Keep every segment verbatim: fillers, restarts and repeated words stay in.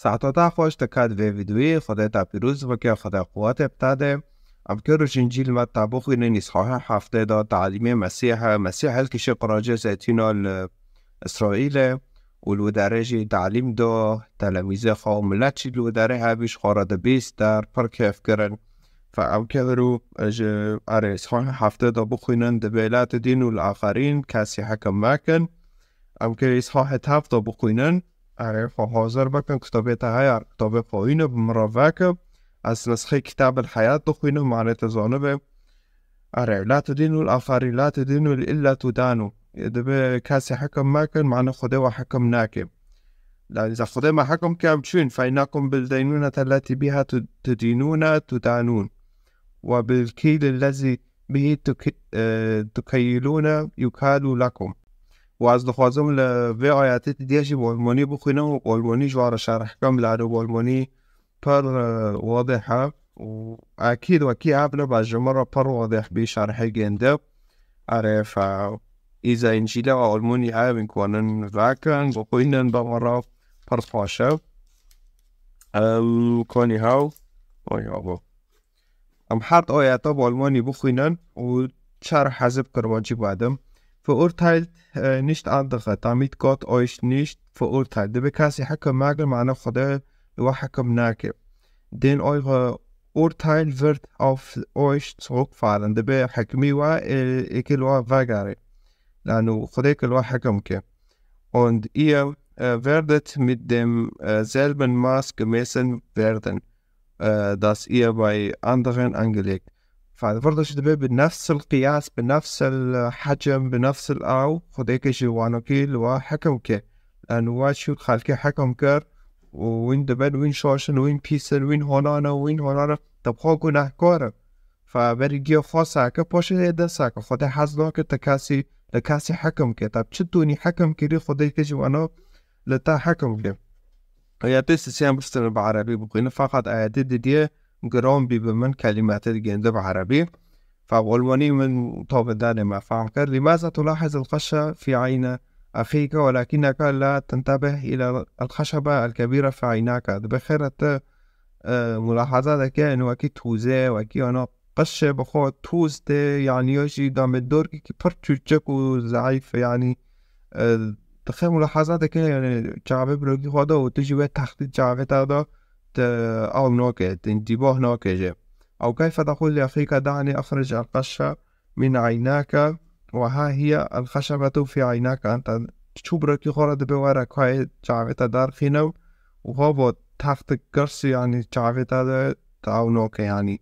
Saeta te xweş, te kat vê vîdyoyê, Xwedê te pîroz bike, Xwedê quwetê bide. Em kero ji Încîl Metta bixwînin, îshaha heftê de talîmê Mesîh e. Mesîh hilkişî qiracê zeytûna li Îsraîlê û li wê derê jî talîm da telemîzê xwe û milet jî li wê derê hebî ji xwe re dibîst der, pir kêf kirin. Fe em kero ji erê îshaha heftê de bixwînin, dibê la tudînul axerîn, kesî hekim mekin. Em kero îshaha heft de bixwînin. Erê, xwe hazir bikin, kitabê te heye, kitabê xwe wîne bi min re veke. Ez nesxê Kitab el Heyat dixwînim, mane te zanibe. Erê, la tudînul axerîn, la tudînul illa tudanu. Dibe kesî hekim mekin, mane Xwedê we hekim nake. La îza Xwedê me hekim ke em çûn, fe innakum bil deynûnete lletî biha tu-, tudînûne tudanûn. We bil kîl ellezî bihî tuke-, e, tukeyilûne yukâlu lekum. Û ez dixwazim li vê ayetê didiye jî bi Almanî bixwînim û bi Almanî ji wan re şerh bikim, lano bi Almanî pir, e, wadih e û ekîd wekî ev nibe ji min re pir wadih bî şerhê gêndib. Erê, fe îza Încîla Almanî heye, wîn kanin vekin, bixwînin, bi min re pir xweş e. Em, konî hew, oy, abo. Em her ayeta bi Almanî bixwînin û şerh hezib kirmancî badim. Verurteilt, e, nicht andere, damit Gott euch nicht verurteilt. Dibe kesî hekim mekin, mane Xwedê li we hekim nake. Den eure Urteil wird auf euch zurückfallen. Dibe hekimî we, e, êkê li we vegere. Yani Xwedê ke li we hekim ke. Und ihr, e, werdet mit dem, e, selben Maß gemessen werden, e, das ihr bei anderen angelegt. Fe di vir de jî dibe bi nefsil qiyas, bi nefsil hecm, bi nefsil aw, Xwedê ke ji wanokî li we hekim ke. Lano we çû xelkê hekim kir û wîn dibin, wîn şaş in, wîn pîs in, wîn hona ne, wîn hona ne. Te bi xwe gunehkar in. Fe berî giya xwe seke, paşê ê din seke. Xwedê hez nake te kesî, li kesî hekim ke. Te bi çi tûnî hekim kirî, Xwedê ke ji wana li te hekim ke. Ayetê sisiyan bistine bi erebî bixwîne, feqet ayetê didiye giran bî bi min, kelîmetê digênde bi erebî. Fe bi Almanî min tabe danê me fehm kir. لماذا تلاحظ القشة في عين أخيك ولكنك لا تنتبه إلى الخشبة الكبيرة في عيناك؟ Dibe xêre te, e, mulahaza dike, yani wekî tûzê, wekî ana qişê bi xwe tûz tê, yani ya jî damê dorkekî pir çûçik û zeîf, yani, e, dixê mulahaza dike, yani çavê birokî xwe de û tu jî wê textî çavê te de te aw nake, te întîbah nake jê. أو كيف تقول لأخيك دعني أخرج القشة من عيناك وها هي الخشبة في عيناك أنت؟ Çû birokî xwe re dibe were kayê çavê te derxînim û ha bo textik girsî, yani çavê te de te aw nake, yani.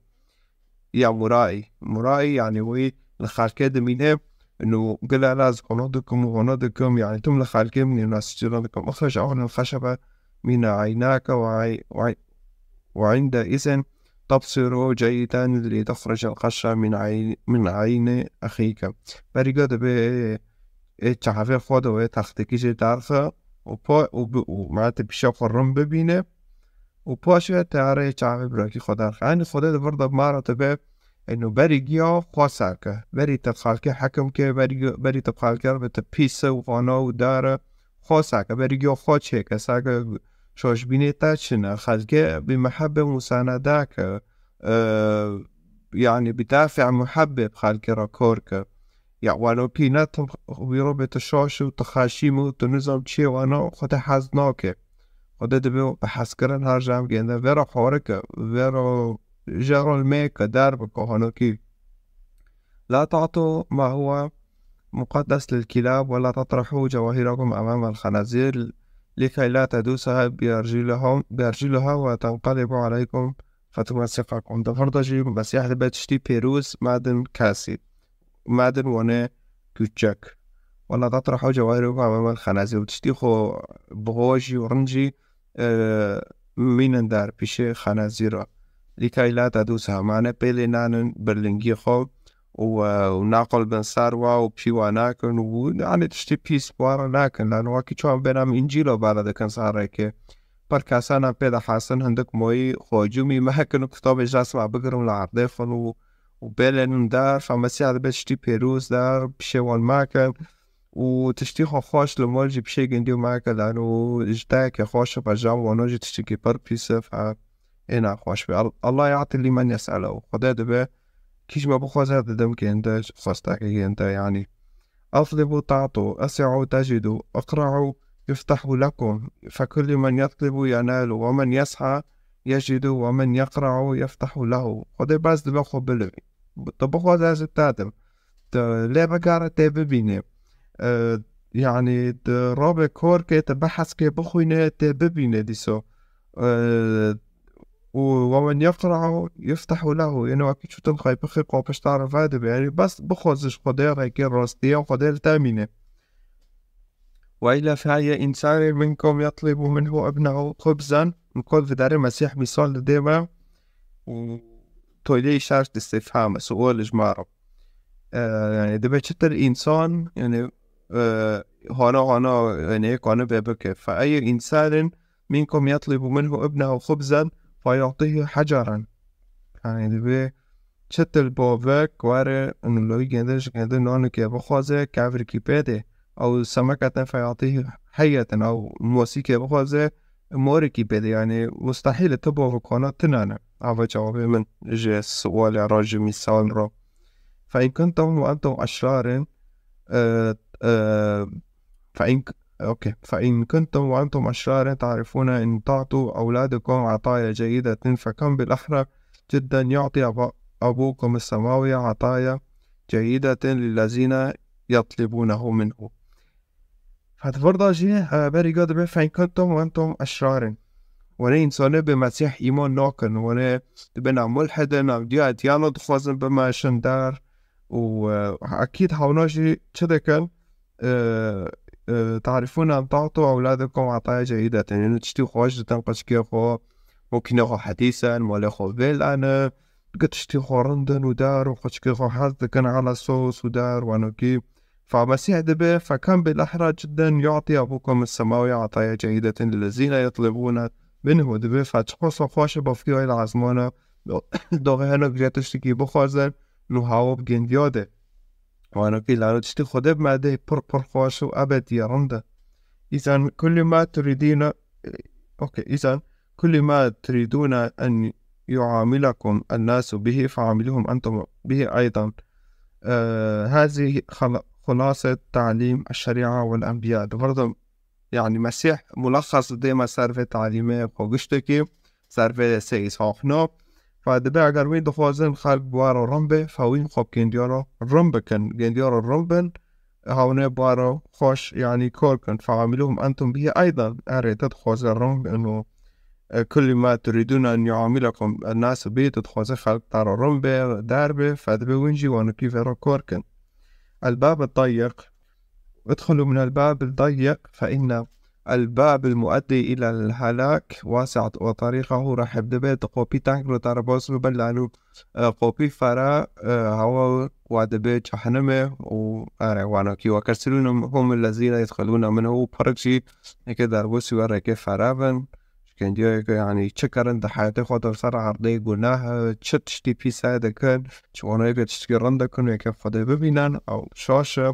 Ya muraî. Muraî, yani wî li xelkê dimîne, ino gila ez hona dikim û hona dikim, yani tim li xelkê min ino ez çira dikim. اخرج أولا الخشبة من عيناك وعي-، وعي-، وعندئذ تبصر جيدا لتخرج القشة من عين، من عين أخيك. Berî ge dibe ê çavê xwe de wê textikî jê derxe û pa-, û bi-, û mete pîşa xwe rin bibîne û paşê te arê çavê birokî xwe derxe. Yanî Xwedê di vir de ma re dibe, eno berî giya xwe seke. Berî te xelkê hekim ke, berî, berî te xelkê re be te pîse û xana û dare. Xwe seke, berî giya xwe çêke, seke şaşbînê te çine. Xelkê bi mehebe musanede ke, e, yani bi dafê muhebbe bi xelkê re kar ke. Ya wanokî ne tu wî re bê tu şaş û tu xeşîm û tu nizam çiyê wana Xwedê hez nake. Xwedê dibe bi hezkirin her cem gênde. Vê re xwarik e, vê re jê re mê ke der bike hanokî. لا تعطوا ما هو مقدس للكلاب ولا تطرحوا جواهركم أمام الخنازير لكي لا تدوسها بأرجلهم، بأرجلها وتنقلب عليكم فتمزقكم. Di vir de jî Mesîh dibe tiştî pêroz medin kesî, medin wane küçük. ولا تطرحوا جواهركم أمام الخنازير. Tiştî xwe bi hojî û rincî, e, mînin der pîşê xenezîra. لكي لا تدوسها. Mane pêlê nanin birlingî xwe û, e, û naqilbin ser wa û pî wa nakin û, yani tiştî pîs bi wan re nakin. Lan wekî çawan bêne em Încîla bela dikin serrekê. Pir kesan em pê dihesin, hindik moyî xwe cûmî mekin û kitabê ji dest me bigirin li erdê xwin û, û bêlênin der, fa Mesîha dibe tiştî pêroz der, pişê wan mekin. û tiştî xwe xweş li mal jî pişê gindî û meke lan û ji dayekê xweş e, berjam wano jî tiştekî pir pîs e, fe ê naxweş be. Al-, Allah ya'ti limen yes'eluhu. Xwedê dibe kî ji me bixwaze didim gênde, xwestekê gênde, yanî. اطلبوا تعطوا، اسعوا تجدوا، اقرعوا يفتحوا لكم، فكل من يطلب ينال، ومن يسعى يجد، ومن يقرع يفتح له. Xwedê bes dibe xwe bilivî. Tu bixwaze ez ê te dim. Tu lê bigere tê bibînê. E, yanî tu rabê korkê, tu beheskê bixwînê, tê bibînê dîso. E, û ومن يقرع يفتح له. Yanî wekî çûtin xwe bixî qopişta re vedibe. Yanî bes bixwaze ji Xwedê rêkê rastiyê û Xwedê li te mîne. وإلا فأي إنسان منكم يطلب منه ابنه خبزا. Min got vê derê Mesîh mîsal dide me û tolê îşaret istifham, sual ji me re. E, yanî dibe çitir însan, yanî, e, hana hana, yanî, kanibe bike. فأي إنسان منكم يطلب منه ابنه خبزا فيعطيه حجرا. Yanî dibe çitil bavek were, û li wî gênde ji gênde nanekê bixwaze, kevirkî pê de, ew semeketen فيعطيه حية, ew mosîkê bixwaze, morekî pê de, yanî mustehîl e tu bavek wana tune ne. Ava cewabê min ji sualê re, ji mîsal re. فإن كنتم وأنتم أشرار, e, e, فإن ك-، أوكي. فإن كنتم وأنتم أشرار تعرفون أن تعطوا أولادكم عطايا جيدة، فكم بالأحرى جدا يعطي أبا-، أبوكم السماوي عطايا جيدة للذين يطلبونه منه. Fet vir da jî, e, berî ga dibe فإن كنتم وأنتم أشرار. Wene însanê bi Mesîh îman nakin, wene dibin em mulhidin, em diya diyana dixwazin bimeşin der û, e, ekîd hewna jî çi dikin? E, e, تعرفون أن تعطوا أولادكم عطايا جيدة. Yanî tiştî xweş didin qeçkê xwe, mokînê xwe hedîs in, malê xwe vêl in, gi tiştî xwe rind in û der û qeçkê xwe hez dikin, ala sos û der, wanokî. فمسيح dibe فكم بالأحرى جدا يعطي أبوكم السماوي عطايا جيدة للذين يطلبون منه. Dibe fe çiqas xweş e bavkê wê li ezmana doxê hinek jê tiştekî bixwazin û hawa bi gêndiya de. Wanokî lano tiştî Xwedê bi me dê pir pir xweş û ebedî rind e. إذا كل ما تريدون، أوكي، إذا كل ما تريدون أن يعاملكم الناس به فعاملوهم أنتم به أيضا. آه، هذه خلا-، خلاصة تعليم الشريعة والأنبياء. Di vir de, yanî Mesîh mulaxas dê me ser vê talîmê xwe giştekî, ser vê sê îsafna. Fe dibe eger wî dixwazin xelk bi we re rin be, fe wî xwe bi gêndiya re rin bikin. Gêndiya re rin bin, hewne bi we re xweş, yanî kor kin. فعاملوهم أنتم به أيضا. Erê, te dixwaze rin bin û, e, كل ما تريدون أن يعاملكم الناس به, tu dixwaze xelk te re rin be, der be, fe dibe wîn jî wanokî vê re kor kin. الباب الضيق، ادخلوا من الباب الضيق، فإن الباب المؤدي إلى الهلاك واسع وطريقه رحب. Dibe di qopî teng re derbas bibin, lano, e, qopî fera, e, hewa wa dibe cehenime û, erê, wanokî. وكثيرون هم الذين يدخلون منه, û pirik jî eke derbasî we rêkê fera bin. Ji gêndiyayê ke, yanî, çi kirin di heyatê xwe de ser erdê gunah e, çi tiştî pîs heye dikin, ji wana yekê tiştekî rind dikin, yekê Xwedê bibînin, ew şaş e.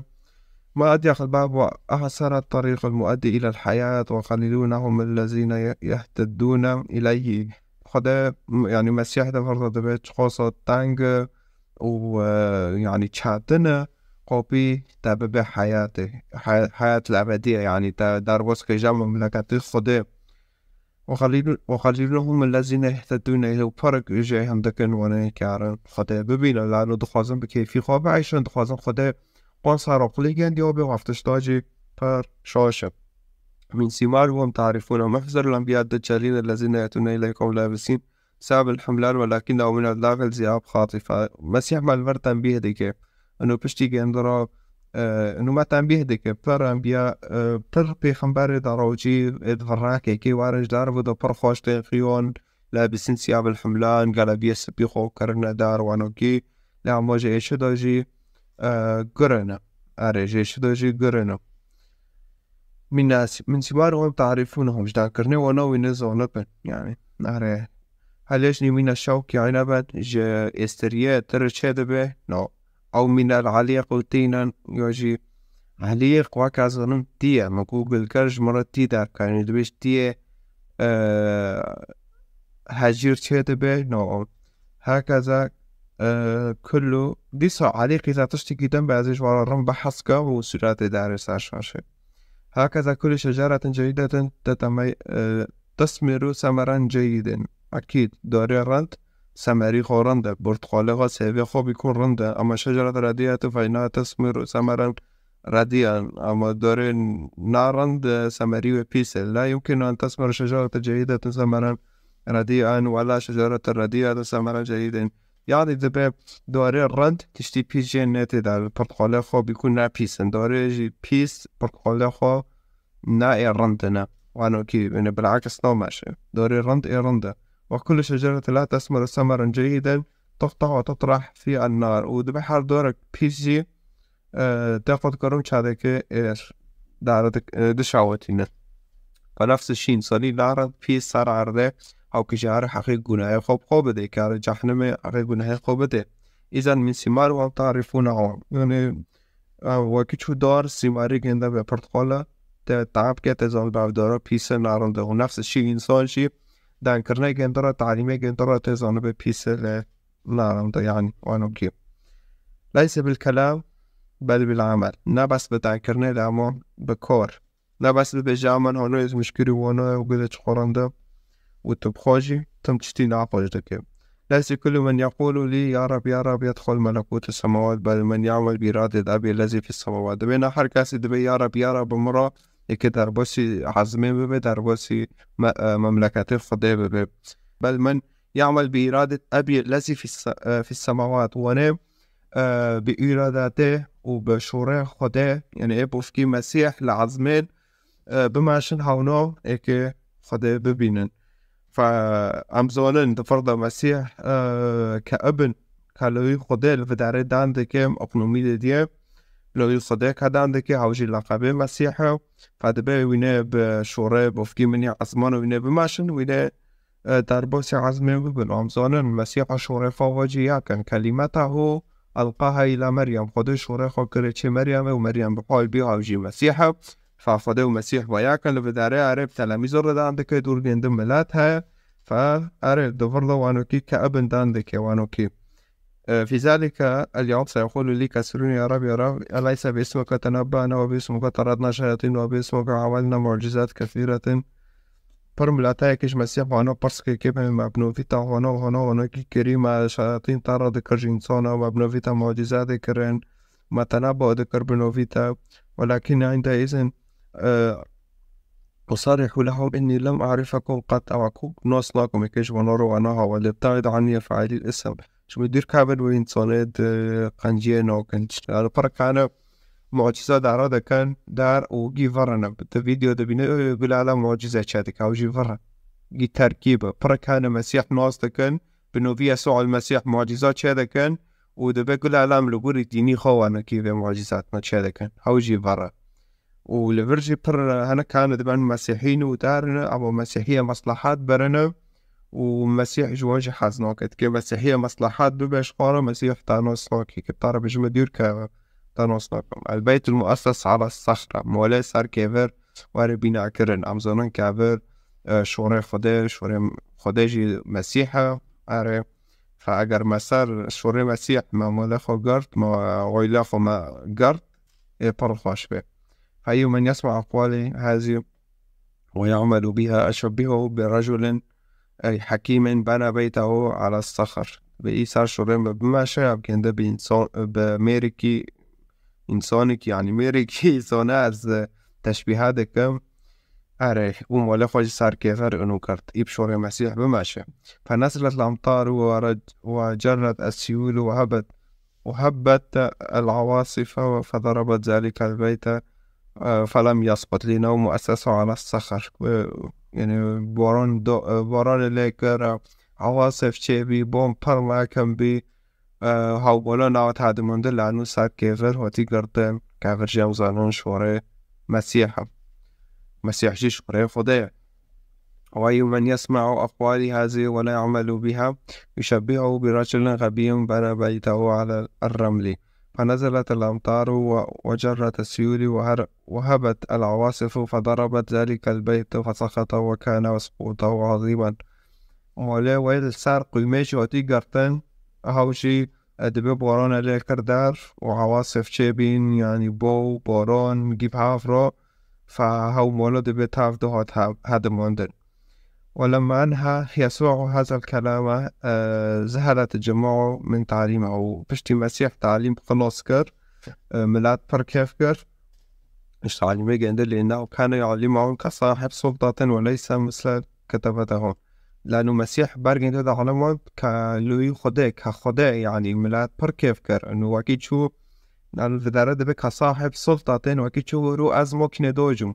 ما أضيق الباب وأعسر الطريق المؤدي إلى الحياة، وقليلون هم الذين ي-، يهتدون إليه. Xwedê, yanî, Mesîh de vir de dibe çiqasa teng e û, e, yanî, çetin e, qopî te bibe heyatê, he-, heyat li ebedî ye, yanî, te derbas ke ji memleketê Xwedê. وقليل، وقليل هم الذين يهتدون إليه, û pirik jê hindikin wane karin Xwedê bibînin, lano dixwazin bi kêfî xwe bieyşin, dixwazin Xwedê wan ser aqilî gendiya bê, û ev tişta jî pir şaş e. من ثمارهم تعرفونهم، احذروا الأنبياء الدجالين الذين يأتون إليكم لابسين ثياب الحملان ولكنهم من أدلاف الذئاب خاطفة. Mesîh me li vir tenbîh dike. Ino piştî gêndira, e, ino me tenbîh dike. Pir enbiya, e, pir pêxemberê darocî, ê di vir rehkekê werin ji dar ve de pir xweş tên xiyon, لابسين ثياب الحملان, gelebiyê spî xwe kirine dar, wanokî, lê hema ji êşê de jî, e, gurine. Erê, ji êşê de jî gurine. من ث-، من ثمارهم تعرفونهم, ji dankirinê wana wî ne zanibin. Yanî, erê, هل يجني من الشوك عنبا, ji êstiriyê tir çê dibe? No. أو من العليق تينا, ya jî Elî weke zanim tî ye. Me Google kir, ji min re tî derkenî. Dibêj tî ye, e, hecîr çê dibe, no. Hekeza, e, kullu, dîsa Elî qîza tiştekî din be, ez ê ji we re rind behs kim û sûretê derê ser şaşê. Hekeza kullu şeceratin cedidetin tetemey-, e, tesmiru semeren ceyidin. Ekîd, darê rind, semerî xwe rind e. Burtqalê xwe, sêvê xwe bîkûn rind e. Ama şecerat rediyetu feyna tesmiru semeren rediyen. Ama darê narind, e, semerî wê pîs e. La yumkinu en tesmiru şecerat ceyidetun semeren rediyen, wela şecerat rediyetu semeren ceyidin. Yani dibe darê rind tiştî pîs jê netê de. Burtqalê xwe bîkûn ne pîs in. Darê jî pîs burtqalê xwe ne ê rind ne. Wano kî, yani bilakis nameşe. Darê rind ê rind e. Ve kullu şeceratin la tesmiru semeren ceyiden tuqta ve tutrah fi ennar. Û dibe her darek pîs jî, e, tê qutkirin çadeke êr dare dik-, e, dişawetîne. Ve nefs şî însanî la rind pîs ser erdê, hewkî ji her heqê gunahê xwe bi xwe bide, kare cehnimê heqê gunahê xwe bide. Îzen min sîmar ve tarifûne. Yani, e, wekî çû dar sîmarî gênde be pirtqala, te taab ke te zan be ev dara pîse narinde. Û nefs şî însan jî dankirine gêndira, talîmê gêndira te zanibe pîse le narinde, yani, wano kî. Leyse bil kelam, bel bil amel. Ne bes bi dankirine, lê ama bi kar. Ne bes bibêje, "Aman hano ez mişkirî wano ew gide çi xoranda." Û tu bi xwe jî tim tiştî naxweş dike. Leyse kullu men yekulu lî ya Rab, ya Rab, yedxul melekûte semawat, bel men yamel bi îradê de bê lezî fî semawat. Dibê ne her kesî dibê ya Rab, ya Rab bi min re, yekê derbasî ezmên bibe, derbasî me-, e, memleketê Xwedê bibe. Bel men yamel bi îradê ebî lezî fî se-, e, fî semawat. Wene, e, bi îradetê û bi şûrê Xwedê, yani ê bofkî Mesîh li ezmên, e, bimeşin hewno êkê Xwedê bibînin. Fe em zonin di vir de Mesîh, e, ke ibn, ke lewî Xwedê li vidarê dan dike, ekonomî de diye, lewî Xwedê ke dan dike, hew jî leqebê Mesîh e. Fe dibe wîne bi şûrê bofkî minî ezmana wîne bimeşin, wîne e, derbasî ezmên bibin. Em zanin Mesîha şûrê xwe vacî yakin. Kelîmetehu elqaha îla Meryem. Xwedê şûrê xwe kire çê Meryemê û Meryem bi hal bî hav jî Mesîh e. Fe Xwedê û Mesîh ve yakin li vidarê erê bi telemîzê re dan dike dûr gêndin milet heye. Fe erê di vir de wanokî ke ibn dan dike wanokî. E, fi zalike el yewm seyekulu lî kesirûn ya Rab, ya Rab, eleyse bi ismike tenebbana ve bi ismike teradna şeyatin ve bi ismike amelna mucizat kesîretin. Pir miletayekî ji Mesîh vano pirs kir, kê me bi novî te hono, hono, honokî kirî me şeyatin te re dikir ji însana, me bi novî te mucîze dikirin, me tenebba dikir bi novî te. Welakin inde îzin, e, usarrihu lehum inni lem a'rifekum qet, ewa ku nas nakim, yekê ji wana re wana hawa, lebtaid anni ya failî ism. Ji min dûr kabin wê însanê di qenciyê nakin. Yani pir kane mucîze dara dikin, dar û gî virine. Di vîdeo dibîne, "Ê, gulala mucîze çê dike, ew jî vire." Gî terkîb e. Pir kane Mesîh nas dikin, bi novî Yesû el Mesîh mucîza çê dikin û dibe gulala em li gorî dînî xwe wanekî vê mucîzatna çê dikin. Ew jî vire. Û li vir jî pir hinek hene diben mesîhî ne û darine, ama mesîhiye meslehat berine û Mesîh ji wan jî hez nake. Dike mesîhiye meslehat bibe ji xwe re, Mesîh te nas nake. Ke te re bijime dûr ke te nas nakim. El beytul muesses ala sexre. Molê ser kêvir were bîna kirin. Em zanin kevir, e, şûrê Xwedê, şûrê Xwedê jî Mesîh e. Erê. Fe eger me ser şûrê Mesîh me molê xwe girt, me oîlê xwe me girt, ê pir xweş be. Feyu men yesma aqwalî hezî ve ya'melu biha eşebbihu bi reculin ey hekimin bena beytehu ala sexr. Ve îsar şûrê me bimeşe, ev kende bi însan, bi mêrikî, însanekî, yani mêrikî însane ez teşbîha dikim. Erê, û molê xwe ji ser kêver û nû kert. Î bi şûrê Mesîh bimeşe. Fenezilet lamtar ve re-, ve cerret es-siyûl ve hebet, ve hebet el-awasif ve federebet zalike el-beyte, e, felem yasqut lîne ve muessesu ala sexer. E, yani boran do-, e, boran lê kir, e, awasif çêbî, bom pir mekim bî, e, hawbolo navt hadimûn de lanû ser kêvir hotî girtin, kevir jî em zanin şûrê Mesîh e. Mesîh jî şûrê Xwedê ye. Ve men yesma'u aqwalî hazî ve la ya'melu biha, yuşebbihu bi reculin xebiyyin bena beytehu ala remlî. فنزلت الأمطار و-، وجرت السيول وهر-، وهبت العواصف فضربت ذلك البيت فسقط وكان سقوطه عظيما. Malê wê li ser qûmê jî hatî girtin, ew jî, e, dibê borana lê kir der û ewasif çêbîn, yanî bo, boran, gî bi hev re, fe hew mala dibê tev dihat he-, hedimandin. ولما أنهى يسوع هذا الكلام، آه، ذهلت الجموع من تعليمه. Piştî Mesîh talîm xilas kir, e, milet pir kêf kir. Ji talîmê gende lê nav كان يعلمهم كصاحب سلطة وليس مثل كتبتهم. Lano Mesîh ber gende de alimand ke lûyî Xwedê, ke Xwedê, yanî milet pir kêf kir. Û wekî çû, lano videre dibe ke sahib sulta tên wekî çû û ez mokine dojum.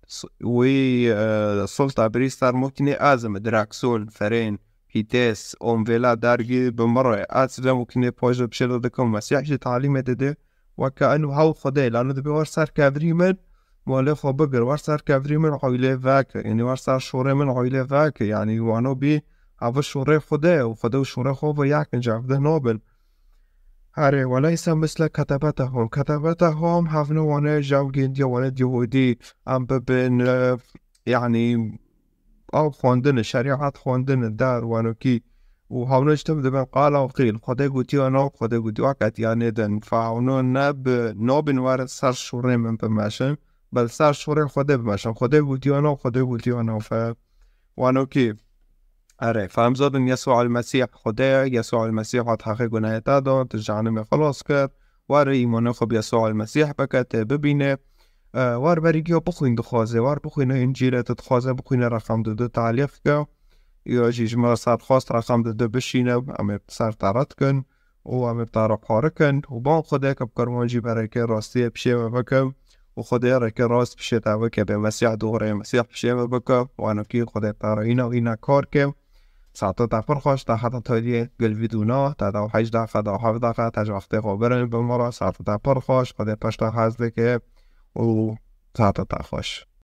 S-, wî, e, sulta birî ser mokine ez im, direksiyon, ferên, vîtes, û vêla dergî bi min re. Ez vê mokine pajê pişê de dikim. Mesîh jî talîmê dide, weke eno hew Xwedê, lano dibe wer ser kevirî min, malê xwe bigir, wer ser kevirî min eylê veke, yanî wer ser şorê min eylê veke, yanî wano bî, ev şorê Xwedê û Xwedê û şorê xwe ve yek in, cevde nabin. Herê, وليس مثل كتبتهم. كتبتهم hevne wane jew gêndiya wane Yehûdî, em bibin, e, yanî, ew xwendin, şerîet xwendin, der, wanokî, û hewne ji tim dibin, qala û qîl, Xwedê gotiya nav, Xwedê gotiya, wek etiyanê din. Fe hewne ne bi, nabin wer ser şûrê min bimeşin, bel ser şûrê Xwedê bimeşin. Xwedê gotiya nav, Xwedê gotiya nav. Fe wanokî, Erê, fehmzadin Yesû el-Mesîh Xwedê ye, Yesû el-Mesîh hat heqê gunahê te da, tu ji cehennemê xilas kir, were îmanê xwe bi Yesû el-Mesîh bike, tê bibîne. E, wer berî giya bixwîn dixwaze, wer bixwîne Încîlê tu dixwaze bixwîne reqem du du talîq ke. Ya jî ji me re ser xwest reqem du du bişîne, em ê ser te red kin. û em ê bi te re pare kin û ban Xwedê ke bi kerwan jî bereke rastiyê pişê me bike û Xwedê reke rast pişê te bike, bê Mesîh dûrê Mesîh pişê me bike, wanokî Xwedê te re îna îna kar ke. Saete te pir xweş, te heta taliyê gel vîduna, te da hej daqiqe, da heft daqiqe, te ji wextê xwe birin bi me re, saete te pir xweş, Xwedê pişta hez dike û saete te xweş.